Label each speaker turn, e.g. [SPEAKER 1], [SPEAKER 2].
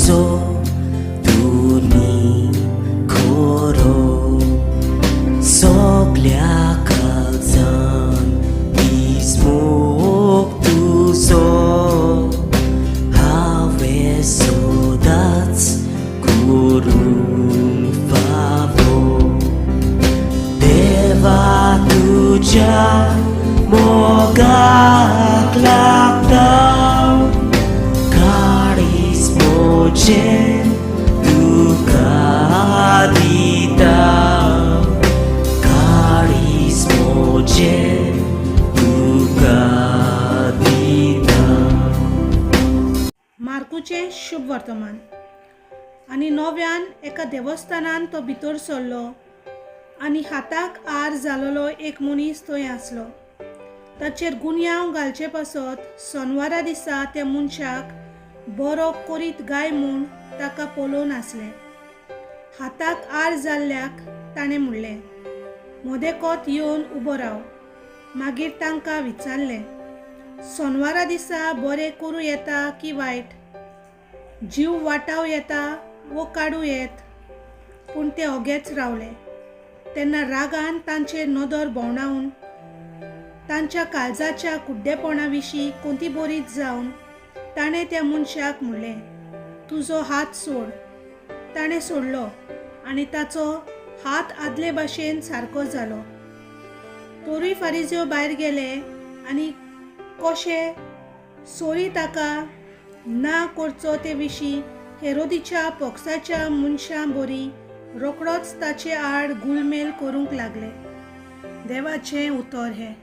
[SPEAKER 1] So तुमी खरो सगल्या काळजान विस्मोग तुजो हांवें सदांच करूंक फावो देवा तुज्या मोगाक लागता काळीज म्हजें तुका दिता काळीज म्हजें तुका दिता.
[SPEAKER 2] मार्कूचें शुभ वर्तमान. आनी नव्यान एका देवस्थानान तो भितर सरलो आनी हाताक आर जालोलो एक मनीस थंय आसलो. ताचेर गुन्यांव घालचे पासत सोनवारा दिसा त्या मनशाक बरो करीत गाय म्हूण ताका पळोवन आसले. हाताक आर जाल्ल्याक ताणें म्हणलें, मदेकोत येवन उबो राव. मागीर तांकां विचारलें, सोनवारा दिसा बरें करूं येता की वायट, जीव वाटावं येता वो काडूं येत? पूण ते ओगेच रावले. तेन्ना रागान तांचेर नदर भोंवडावन तांच्या काळजाच्या कुड्डेपणा विशीं कोंतीबोरीत जावन ताणें त्या मनशाक म्हणलें, तुजो हात सोड. ताणें सोडलो आनी ताचो हात आदले भाशेन सारको जालो. तोरूय फारिज्यो भायर गेले आनी कशे सोरी ताका ना करचो ते विशीं हेरोदीच्या पक्षाच्या मनशां बरी रोखडोच ताचे आड गुलमेल करूंक लागले. देवाचें उतर हें.